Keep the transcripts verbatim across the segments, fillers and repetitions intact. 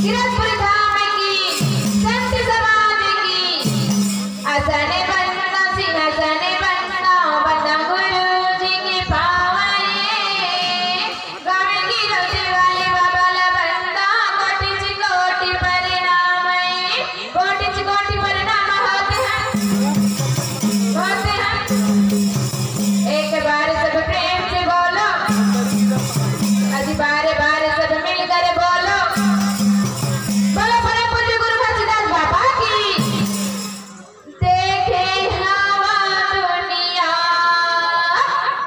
किरतपुर धाम की संत समाज की। आसने बंदना सिंहासने बंदना बंदना गुरु जी के पावे। गावे की रोटी वाली बाबा ला बंदा कोटि च कोटि प्रणाम है। कोटि च कोटि प्रणाम होते हैं, होते हैं। एक बार सब प्रेम से बोलो, अजी बारे बारे सब मिलकर बोलो। बोलो परम पूज्य गुरु घासीदास बाबा की। देखे हवा दुनिया,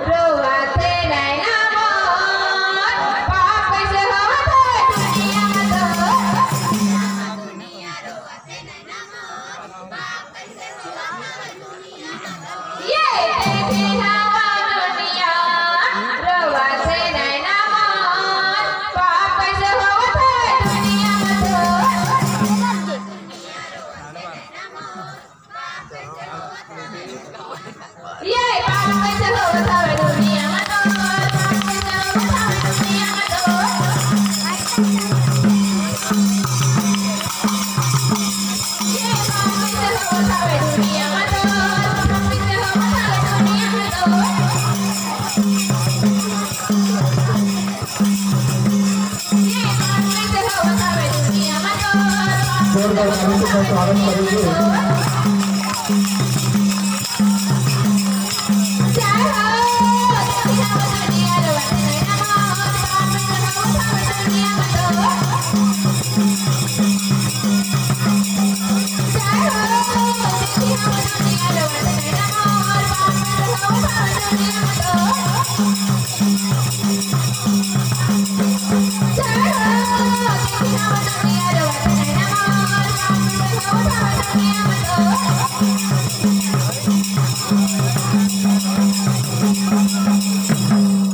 रोवत नैना मोर, पाप कैसे होवत है दुनिया में तो। ये देखे हवा दुनिया, रोवत नैना मोर, पाप कैसे होवत है दुनिया में तो। ये पाप कैसे होवत हवे दुनिया में तो, पाप कैसे होवत हवे दुनिया में तो। ये पाप कैसे होवत हवे दुनिया में तो, पाप कैसे होवत हवे दुनिया में तो। जोरदार ताली से स्वागत करेंगे।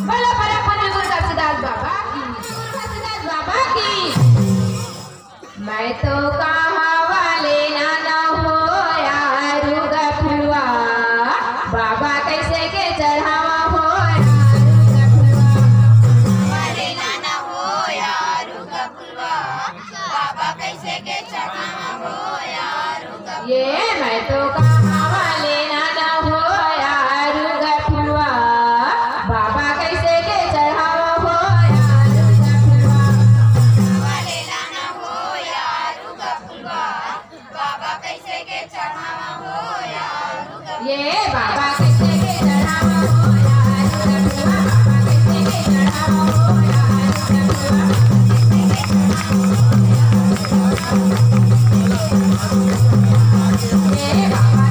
बोलो परम पूज्य गुरु घासीदास बाबा की, गुरु घासीदास बाबा की। मैं तो कहाँ वाले ना, ना हो यार गफुआ, बाबा कैसे के चढ़ावा हो यार गफुआ। वाले ना, ना हो यार गफुआ, बाबा कैसे के चढ़ावा हो यार गफुआ। ये मैं तो कहाँ वाले ना, ना हो यार गफुआ, बाबा कैसे के चढ़ावा हो यार गफुआ। वाले ना, ना हो यार गफुआ, बाबा कैसे के चढ़ावा हो यार। ये बाबा कैसे के चढ़ावा हो यार, बाबा कैसे के चढ़ावा हो यार। ये बाबा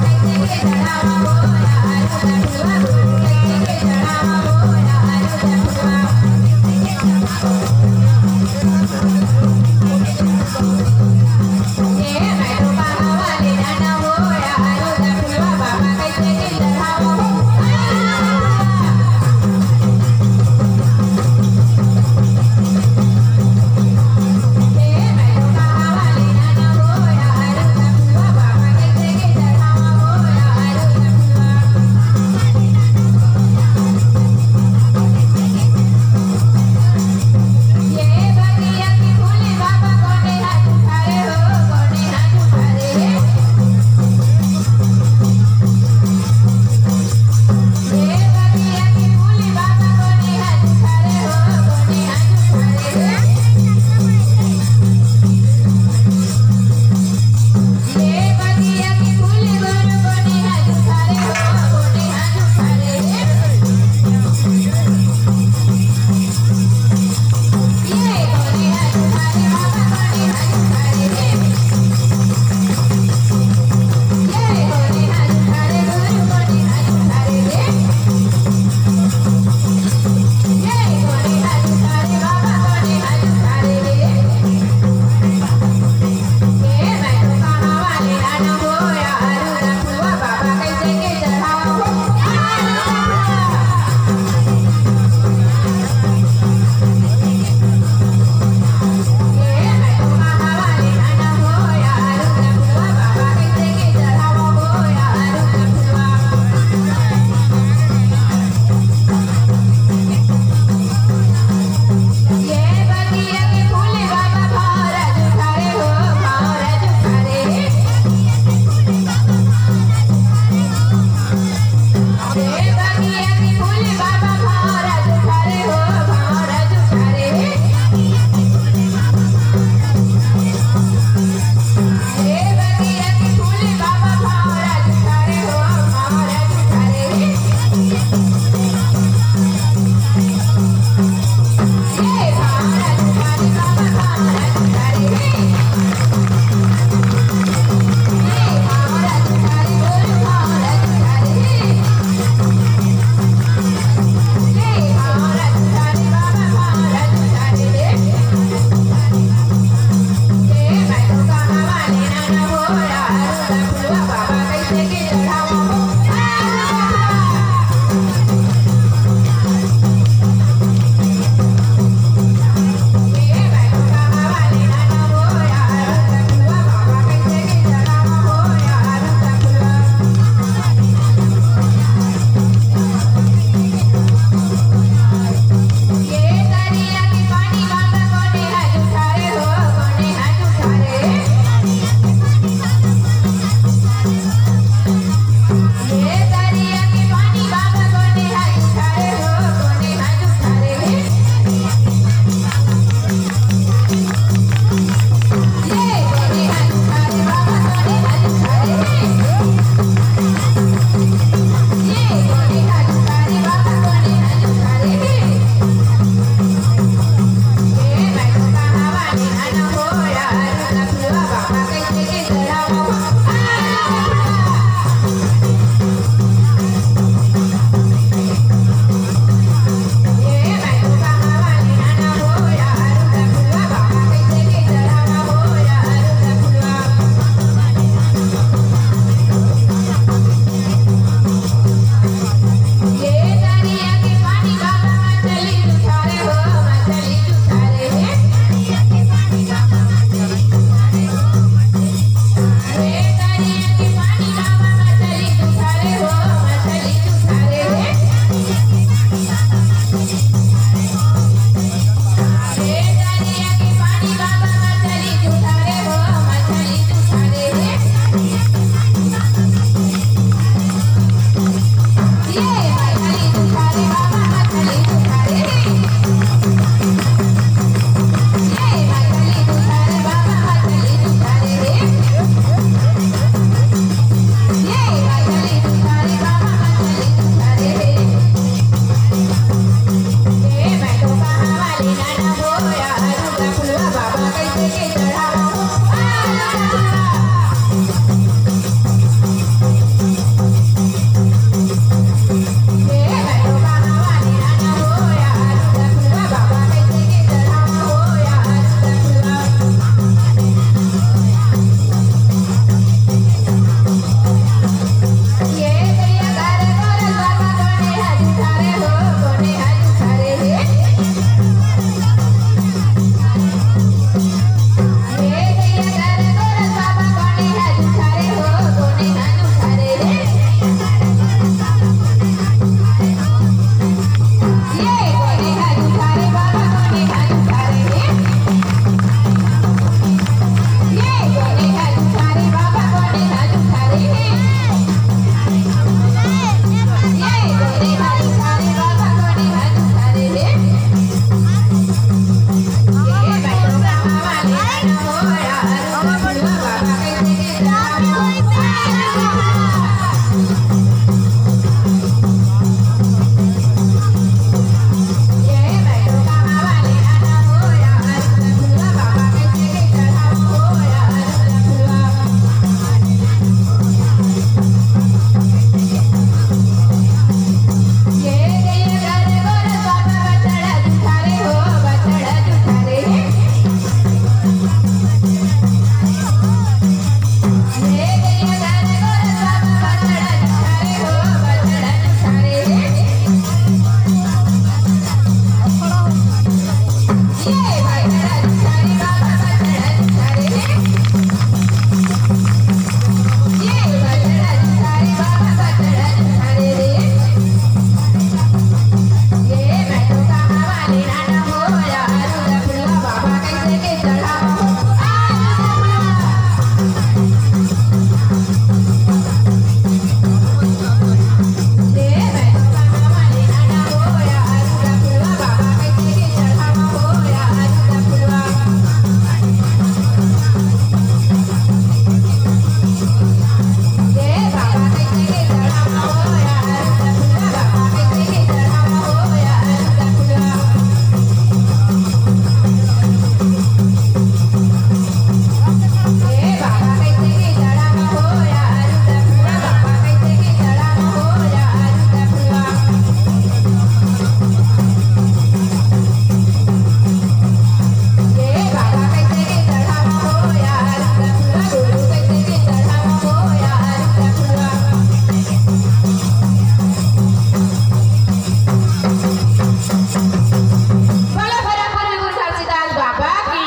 बोलो भरतपुर गुरु घासीदास बाबा की,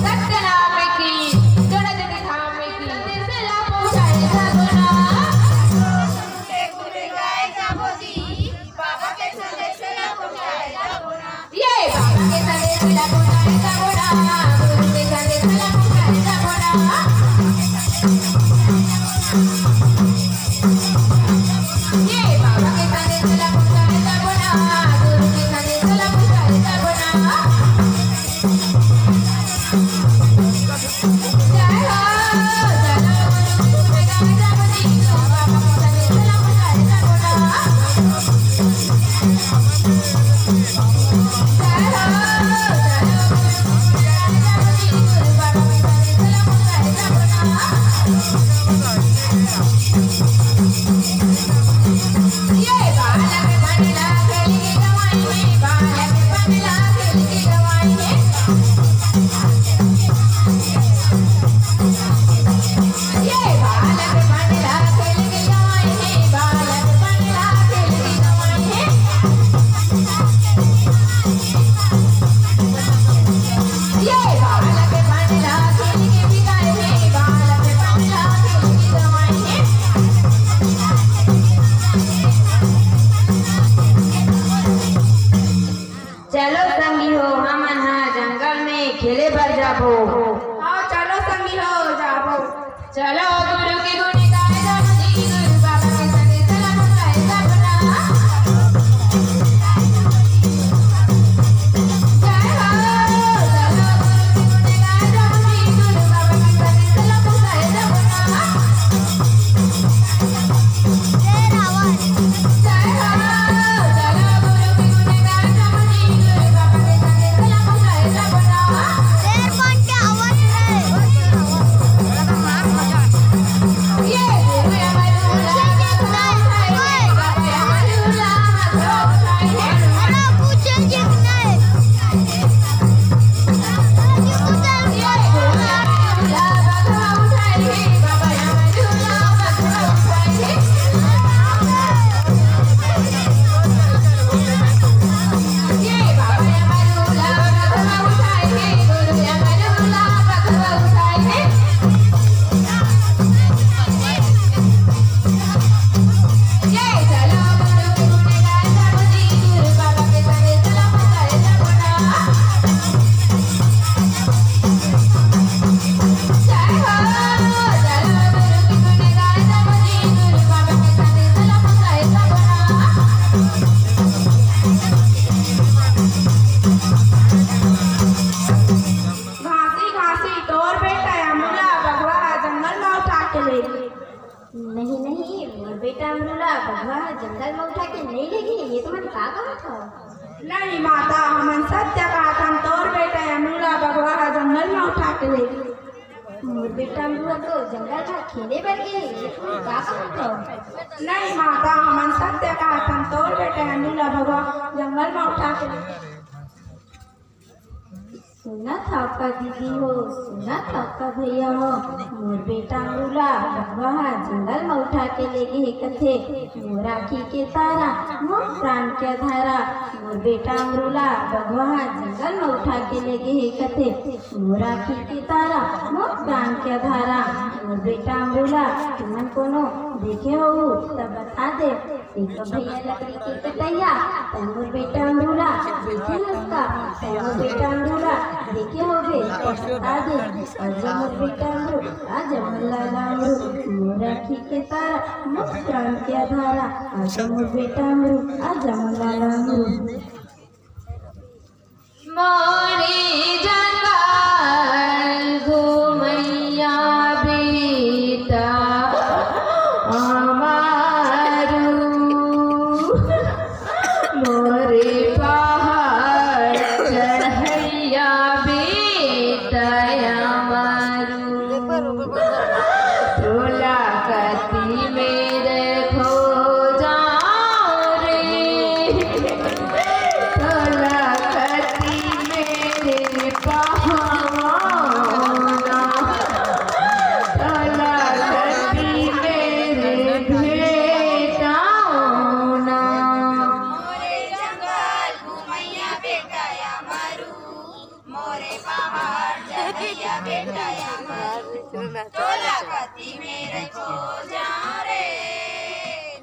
सत्यनारायण की, जोड़ा जगत धाम में की। संदेश ला पहुंचाए जाबो ना। बाबा के संदेश ला पहुंचाए जाबो ना। ये बाबा के संदेश ला पहुंचाए जाबो ना। गुरु के संदेश ला पहुंचाए जाबो ना। चलो संगी हो, हमन ह जंगल में खेले बर जाबो। हाँ, चलो संगी हो, जाबो। चलो गुरु के गुण गाए जाबो जी, गुरु बाबा के संगे चला गाए जाबो ना। जय हो, चलो गुरु के गुण गाए जाबो जी, गुरु बाबा के संगे चला गाए जाबो ना। जय हो, चलो गुरु के गुण गाए जाबो जी, गुरु बाबा के संगे चला गाए जाबो ना। शेर कौन क्या नहीं, नहीं, मोर बेटा अमरू ला बघवा ह जंगल म उठा के नहीं लेगे, ये तुमन का कहत हव? नहीं माता, हमन सत्य कहत हन, तोर बेटा अमरू ला बघवा ह जंगल म उठा के लेगे। मोर बेटा अमरू ह तो जंगल म खेले बर गे, ये तुमन का कहत हव? नहीं माता, हमन सत्य कहत हन, तोर बेटा अमरू ला बघवा जंगल म उठा के लेगे। सुनत हव का दीदी हो, सुनत हव का भैया हो, मोर बेटा अमरू ला बघवा ह जंगल म उठा के लेगे हे कथे। मोर आँखी के तारा, मोर प्राण के आधारा, मोर बेटा अमरू ला बघवा ह जंगल म उठा के लेगे हे कथे। मोर आँखी के तारा, मोर प्राण के आधारा, मोर बेटा अमरू ला तुमन कोनो देखे होहू त बता दे। एक भैया लकड़ी के कटैया, तैं मोर बेटा अमरू ला देखे हस का? तैं मोर बेटा अमरू ला देखे होबे, त बता दे। आजा मोर बेटा अमरू, आजा मोर लाला अमरू, मोर आँखी के तारा, मोर प्राण के आधारा। आजा मोर बेटा अमरू, आजा मोर लाला अमरू। मोरे जंगल घुमैया बेटा अमरू, मोरे पहाड़ चढ़ैया बेटा अमरू, तोला कति मेर खो जाओं रे। तोला कति मेर पावना, तोला कति मेर भेटावना। मोरे जंगल घुमैया बेटा अमरू, मोरे पहाड़ चढ़ैया बेटा अमरू, तोला कति मेर खो जाओं रे,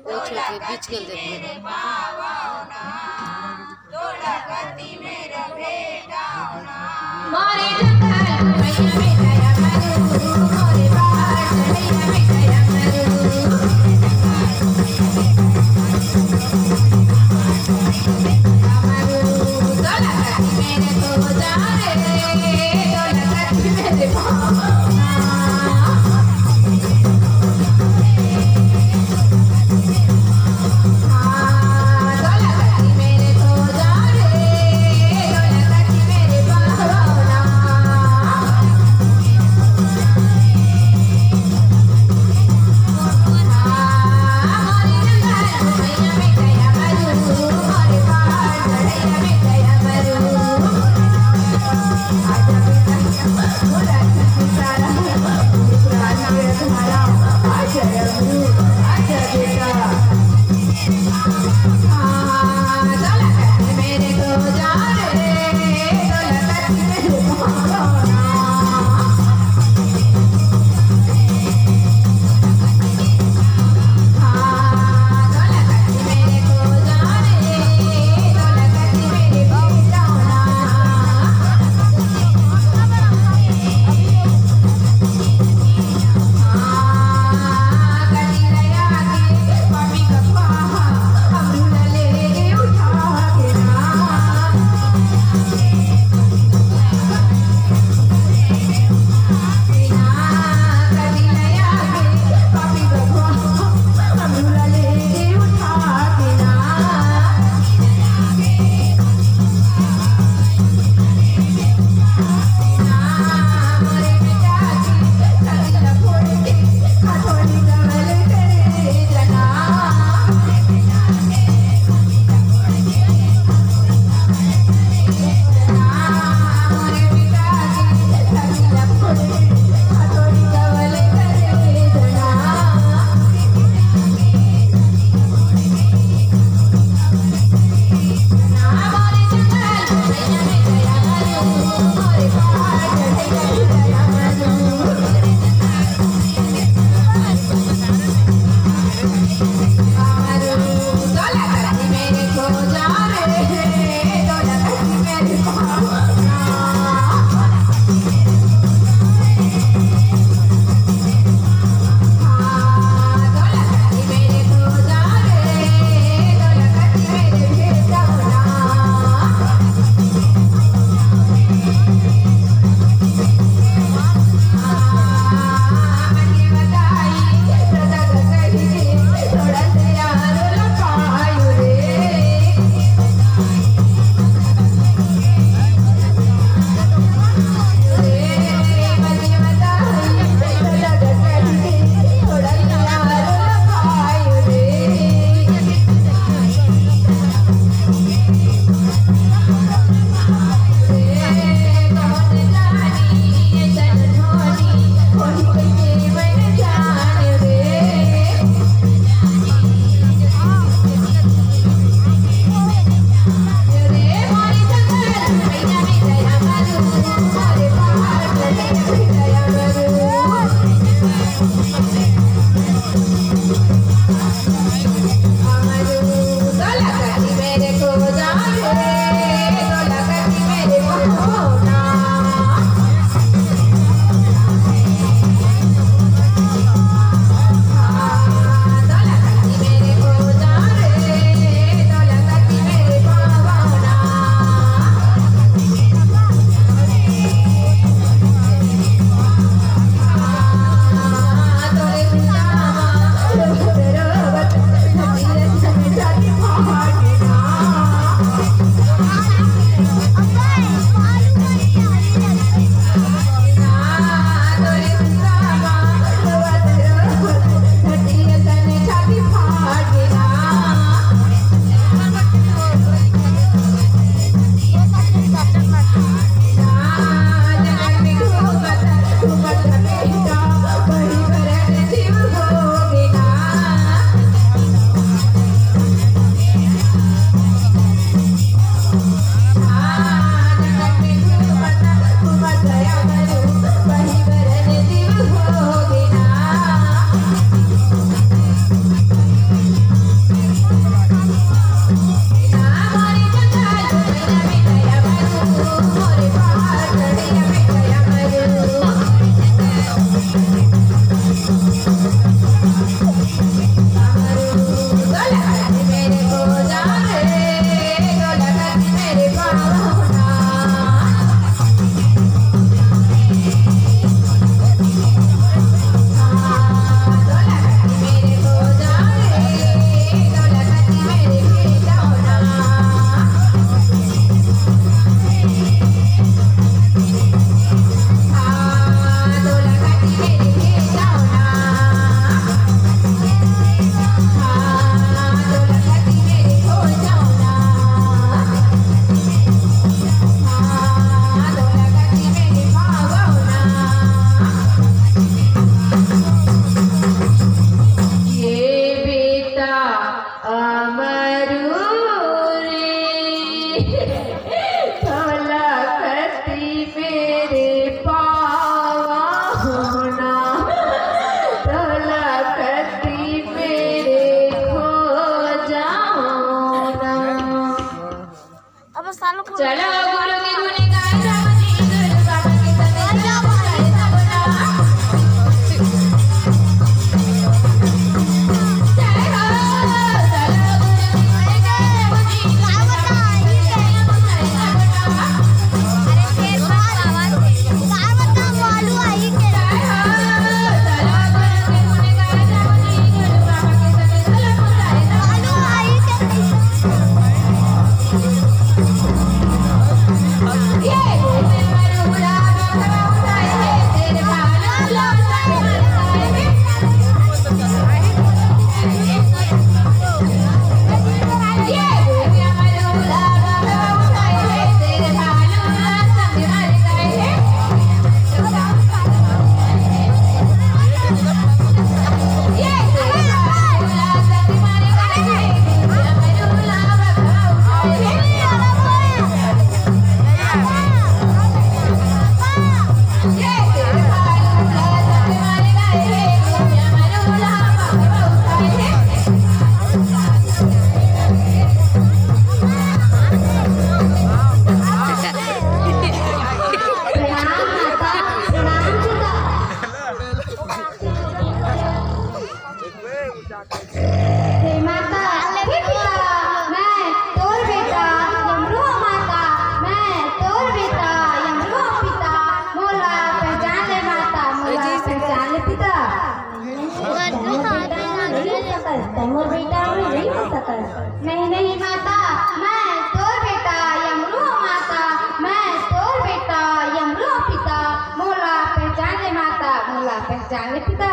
तोला कति मेर पावना, तोला कति मेर भेटावना। मोरे जंगल घुमैया बेटा अमरू, मोरे पहाड़ चढ़ैया बेटा अमरू। तैं मोर बेटा अमरू नहीं हो सकस। नहीं, नहीं माता, मैं तोर बेटा अमरू माता, मैं तोर बेटा अमरू पिता, मोला पहचान ले माता, मोला पहचान ले पिता।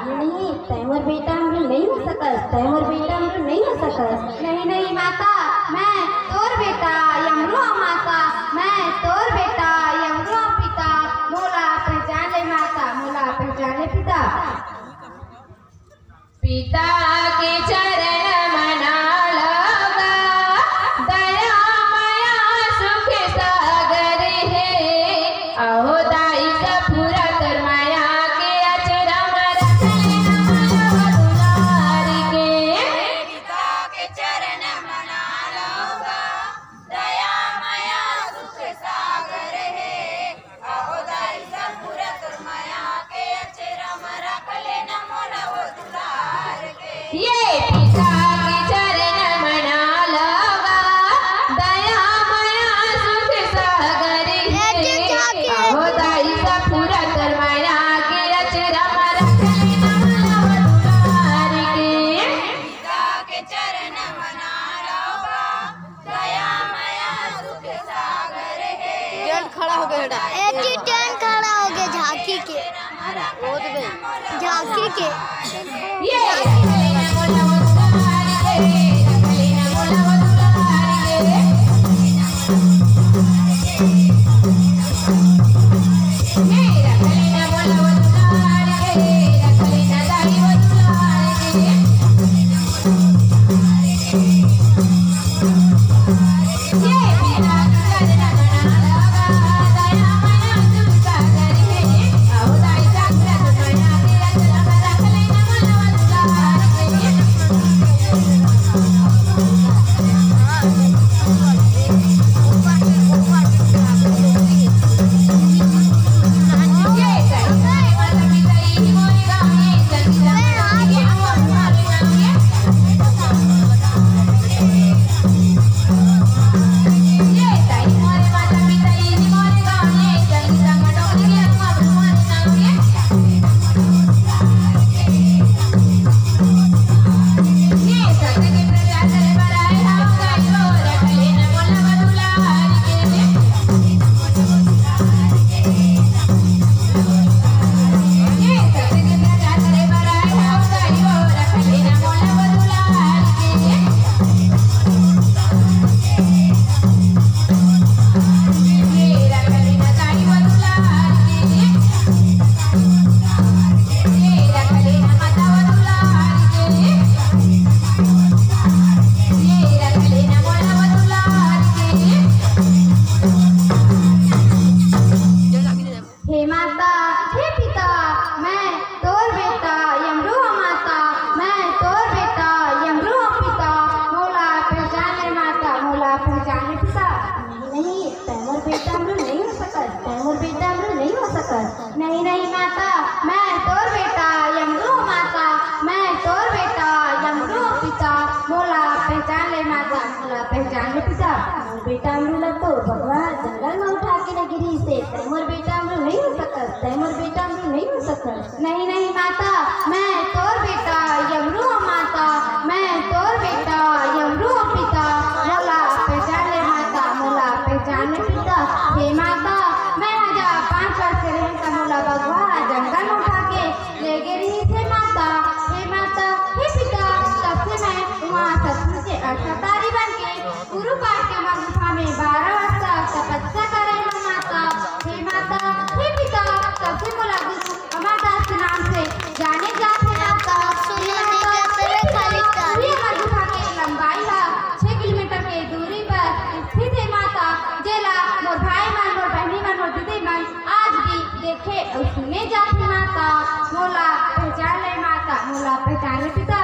नहीं, नहीं, तैं मोर बेटा अमरू नहीं हो सकस, तैं मोर बेटा अमरू नहीं हो सकस। नहीं, नहीं माता, मैं तोर बेटा अमरू माता, मैं तोर बेटा अमरू पिता, मोला पहचान ले माता, मोला पहचान ले पिता। पिता के चरण मना लगा, दया मया सुख सागर हे। अहो दाई सपुरा तोर मया के अचरा म रख लेना मनवा दुलार के। पिता के चरण मना लगा, दया मया सुख सागर हे। अहो दाई सपुरा तोर मया के अचरा म रख लेना मोला वो दुलार के। ये पिता के चरण मना लगा, दया मया सुख सागर हे। अहो दाई सपुरा तोर मया के अचरा म रख लेना मोला वो दुलार के। पिता के चरण मना लगा, दया मया सुख सागर हे। टेंट खड़ा हो गया हेडा। एक ही टेंट खड़ा हो गया झांकी के। वो तो बे। झांकी के। ये। हे माता, हे पिता, मैं तोर बेटा अमरू माता, मैं तोर बेटा अमरू पिता, मोला पहचान ले माता, मोला पहचान ले पिता। नहीं, तैं मोर बेटा अमरू नहीं हो सकस, तैं मोर बेटा अमरू नहीं हो सकस। नहीं, नहीं माता, मैं तोर बेटा अमरू माता, मैं तोर बेटा अमरू पिता, मोला पहचान ले माता, मोला पहचान ले पिता। मोर बेटा अमरू ला तो बघवा जंगल में उठा के ले गे रिहिस हे, तैं मोर बेटा अमरू नहीं हो सकस, तैं मोर बेटा अमरू नहीं हो सकस। नहीं, नहीं माता, मैं तोर बेटा अमरू माता, मैं तोर बेटा अमरू पिता, मोला पहचान ले माता, मोला पहचान ले पिता। हे माता, मैं हा जा पाँच वर्ष के रहेंव त मोला बघवा जंगल में उठा के ले गे रिहिस हे माता। हे माता, हे पिता, तब से मैं उहाँ सतपुर के अष्टावतारी बन के गुरु पाद के गुफा में बारह वर्ष तपस्या करे हंव माता। हे माता, हे पिता, तब से मोला गुरु अमरदास के नाम से जाने जाथे माता। हे माता, हे पिता, ये हमर गुफा के लंबाई ह छह किलोमीटर के दूरी पर स्थित हे माता, जेला मोर भाई मन, मोर बहिनी मन, मोर दीदी मन आज भी देखे अउ सुने जाथे माता। मोला पहचान ले माता, मोला पहचान ले पिता।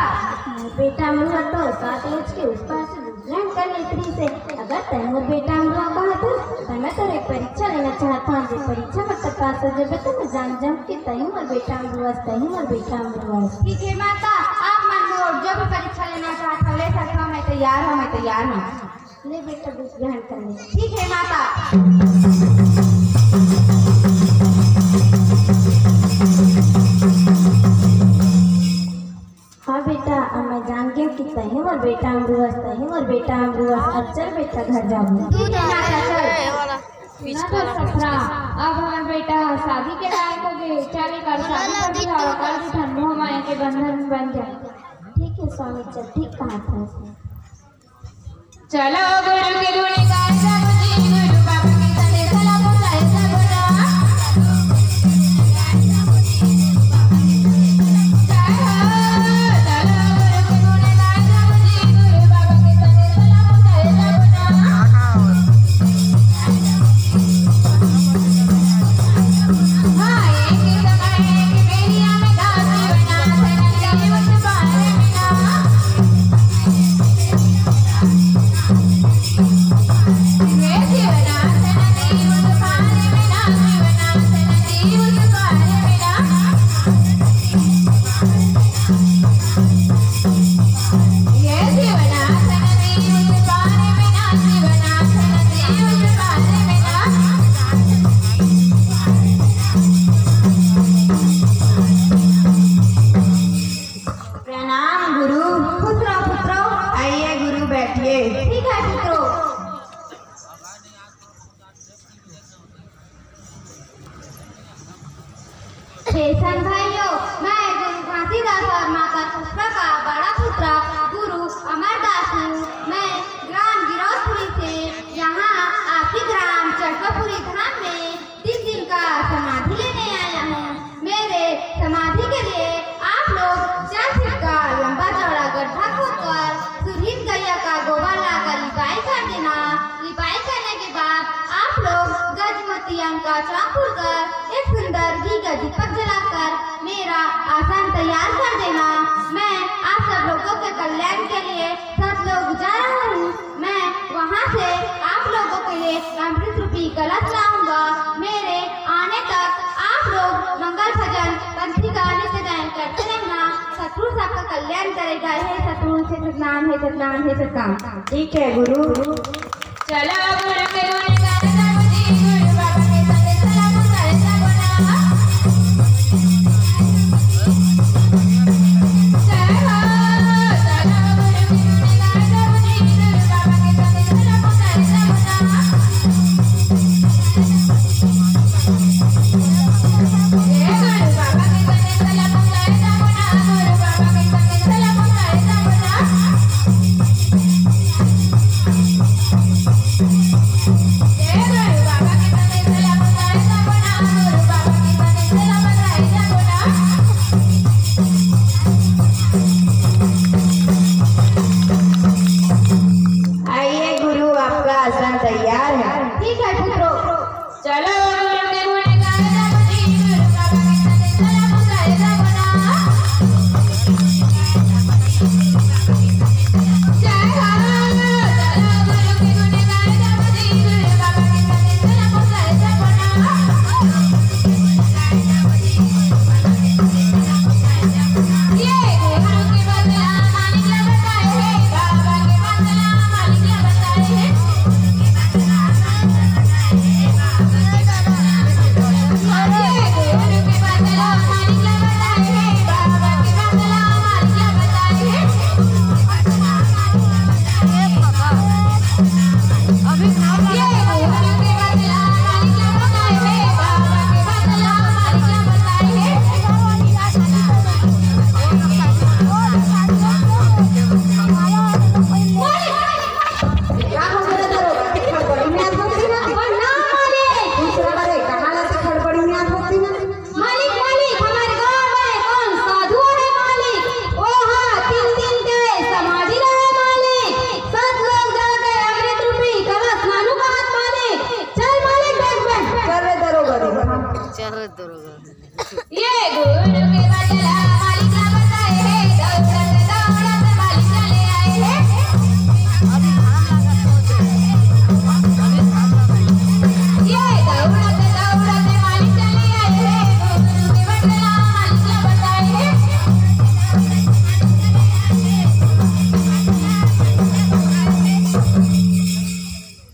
मोर बेटा अमरू ह तो सात रोज के उस पार से दूसरा अंक लेत रिहिस हे। अगर तैं मोर बेटा अमरू कहत हस, त मैं तोर एक परीक्षा लेना चाहत हंव। जे परीक्षा में तैं पास हो जाबे, त मैं जान जाहूं कि तैं मोर बेटा अमरू हस, तैं मोर बेटा अमरू हस। ठीक हे माता, आप मन मोर जो भी परीक्षा लेना चाहत हव, ले सकत हव, मैं तैयार हंव, मैं तैयार हंव। ले बेटा, दूध ग्रहण कर ले। ठीक हे माता। हाँ बेटा, अब मैं तहीं मोर बेटा अमरुवस, तहीं मोर बेटा अमरुवस। अब चल बेटा घर जाबो। दूध माता चल। सुना तो ससुरा, अब हमर बेटा ह शादी के लायक हो गे, चल एकर शादी कर दिया, कल से ठंडो माई के बंधन बन जाए। ठीक है स्वामी, चल, ठीक कहा था। चलो गुरु के गुण गाए सब जी, गुरु बाबा के संदेश ला पहुँचाए सब ना। प्रणाम गुरु। खुश रहो पुत्रो। आइए गुरु, बैठिए। ठीक है पुत्रो। हे संत भाइयों, मैं गुरु घासीदास और माता सुभद्रा का बड़ा पुत्र गुरु अमरदास हूँ। मैं ग्राम गिरौदपुरी से यहाँ आपके ग्राम चरकापुरी धाम में तीन दिन का समाधि लेने आया हूँ। मेरे समाधि के लिए आप लोग चार फीट का लंबा चौड़ा गड्ढा खोदकर शुद्ध गैया का गोबर लाकर लिपाई कर देना। लिपाई करने के बाद आप लोग गजमोतियन का चांद फूलकर एक सुंदर घी का दीपक जलाकर मेरा आसन तैयार कर देना। मैं आप सब लोगों के कल्याण के लिए सतलोक जा रहा हूँ। मैं वहाँ से आप लोगों के लिए अमृत रूपी कलश लाऊंगा। मेरे आने तक आप लोग मंगल भजन पंथी का नित्य गायन करते रहना। सतगुरु सबका कल्याण करेगा। हे सतगुरु, हे सतनाम, हे सतनाम, हे सतनाम। ठीक है गुरु। चलो गुरु के गुण गाए सब जी, गुरु बाबा के संदेश ला पहुँचाए सब ना। जय हो, चलो गुरु के गुण गाए सब जी, गुरु बाबा के संदेश ला पहुँचाए सब ना। आइए गुरु, आपका आसन तैयार है। ठीक है पुत्रो। चलो गुरु के गुण गाए सब जी, गुरु बाबा के संदेश ला पहुँचाए सब ना। जय हो, चलो गुरु के गुण गाए सब जी, गुरु बाबा के संदेश ला पहुँचाए सब ना। ये गुरु के बदला मालिक ला बताए हे, बाबा के बदला मालिक ला बताए हे। का हो गे रे दरोगा? ते खड़बड़ी में आत होती ना? प्रणाम मालिक। दूसरा बार ए, कहाँ ला ते खड़बड़ी में आत होती ना? मालिक, मालिक, हमर गाँव में कौन साधु है मालिक? ओहा तीन दिन के समाधि रहे मालिक। सब लोग जाके अमृत रूपी कलश लानू कहत मालिक। चल मालिक, बैठ, बैठ। चल रे दरोगा, दरोगा। चल रे दरोगा। ये गुरु के बदला मालिक ला बताए हे, दौड़त दौड़त मालिक चले आए हे। ये दौड़त दौड़त मालिक चले आए हे, गुरु के बदला मालिक ला बताए हे।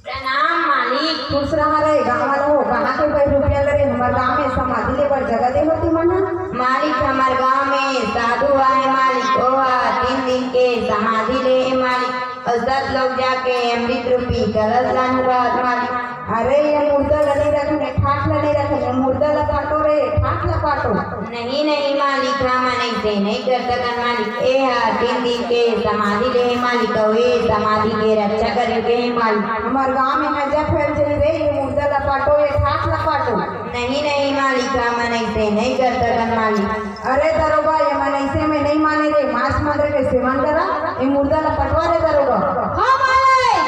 प्रणाम मालिक। खुश रहा रे गाँव वाला हो, कहाँ के भाई रुपया ले रे, हमर गाँव में समाधि ले बर जगह दे हो। मालिक, हमर गांव में साधु आए मालिक, ओहा तीन दिन के समाधि ले हे मालिक, अउ सब लोग जाके अमृत रूपी कलश लानू कहत मालिक। अरे, ये मुर्दा ल नइ रखन, ये ठाठ ल नइ रखन, ये मुर्दा ल पाटो रे, ठाठ ल पाटो। नहीं, नहीं मालिक, हमन अइसे नइ कर सकन मालिक। ए हा तीन दिन के समाधि ले हे मालिक, अउ ए समाधि के रक्षा करे के हे मालिक। हमर गांव में नजा फैल जही रे, ये मुर्दा ल पाटो, ये ठाठ ल पाटो। नहीं, नहीं मालिक, हमन अइसे नइ कर सकन मालिक। अरे दरोगा, ये मन अइसे में नइ माने रे, मांस मदिरा के सेवन करा, ये मुर्दा ल पटवा रे दरोगा। हाँ मालिक,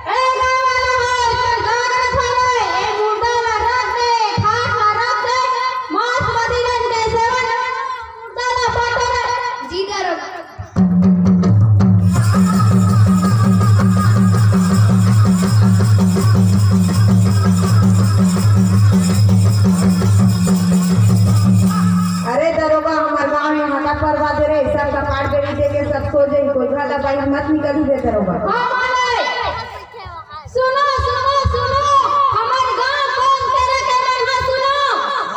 ए गाँव वाला हो, इधर गाँव में खा रे, ए मुर्दा ला रख दे, ठाठ ला रख दे, मांस मदिरा के सेवन, मुर्दा ला पटो रे। जी दरोगा। अरे दरोगा, हमर गांव में हाका परवा दे रे, सब कपाट बेड़ी दे के सब सो जाई, कोई घर ला बाहर मत निकली रे दरोगा। हाँ मालिक। सुनो, सुनो, सुनो, हमर गांव कौन तेरे के मन हा सुनो,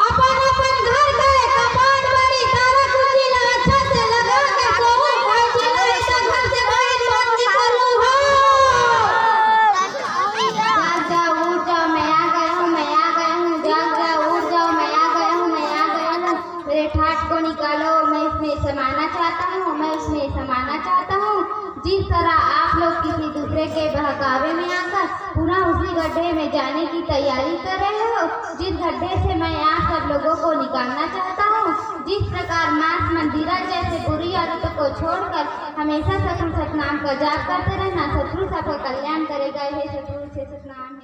अपन, अपन घर के कपाट बारी ताला कुंजी ला अच्छा से लगा के सोहू, कोई चिल्लाई त घर से बाहर मत निकलू हो। जाग जाओ, उठ जाओ, मैं आ गया हूँ, मैं आ गया हूँ, जाग जाओ, उठ जाओ, मैं आ गया हूँ, मैं आ गया हूँ। मेरे ठाट को निकालो, मैं इसमें समाना चाहता हूँ, मैं इसमें समाना चाहता हूँ। जिस तरह आप लोग किसी दूसरे के बहकावे में आकर पूरा उसी गड्ढे में जाने की तैयारी कर रहे हो, जिस गड्ढे से मैं आप सब लोगों को निकालना चाहता हूँ, जिस प्रकार मांस मदिरा जैसे बुरी आदतों को छोड़कर हमेशा सतनाम का जाप करते रहना, सतगुरु सबका कल्याण करेगा। हे सतगुरु, हे सतनाम।